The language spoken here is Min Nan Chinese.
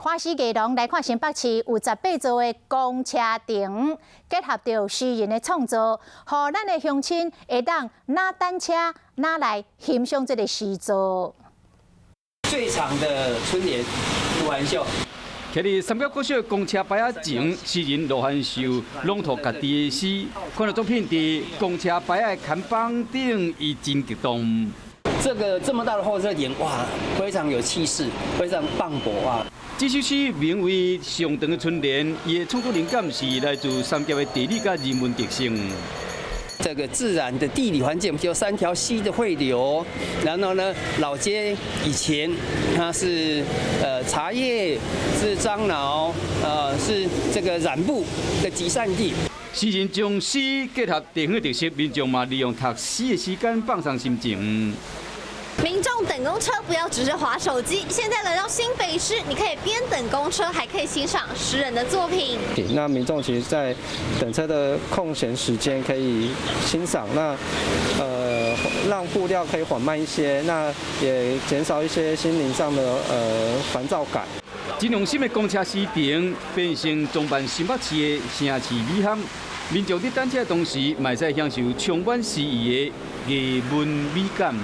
看詩藝廊來看新北市有18座的公車亭，結合著詩人的創作，予咱的鄉親會當若等車，若來欣賞這个詩作。最長的春聯盧涵秀。徛佇三峽國小公車牌仔前，詩人盧涵秀朗讀家己的詩，看著作品佇公車牌仔的看板頂，伊真激動。這個這麼大的候車亭，哇，非常有氣勢，非常磅礴啊！這首詩名為《上長的春聯》，伊的創作靈感是來自三峽的地理佮人文特性。這個自然的地理環境，就三條溪的匯流，然後呢，老街以前它是茶葉、是樟腦、是這個染布的集散地。詩人將詩結合地方特色，民眾嘛利用讀詩的時間放鬆心情。民眾等公車不要只是滑手機，現在來到新北市，你可以邊等公車，還可以欣賞詩人的作品。那民眾其實，在等車的空閒時間可以欣賞，那讓步調可以緩慢一些，那也減少一些心靈上的煩躁感。真用心的公車詩亭變成裝扮新北市的城市美學，民眾佇等車的同時，嘛會使享受充滿詩意的藝文美感。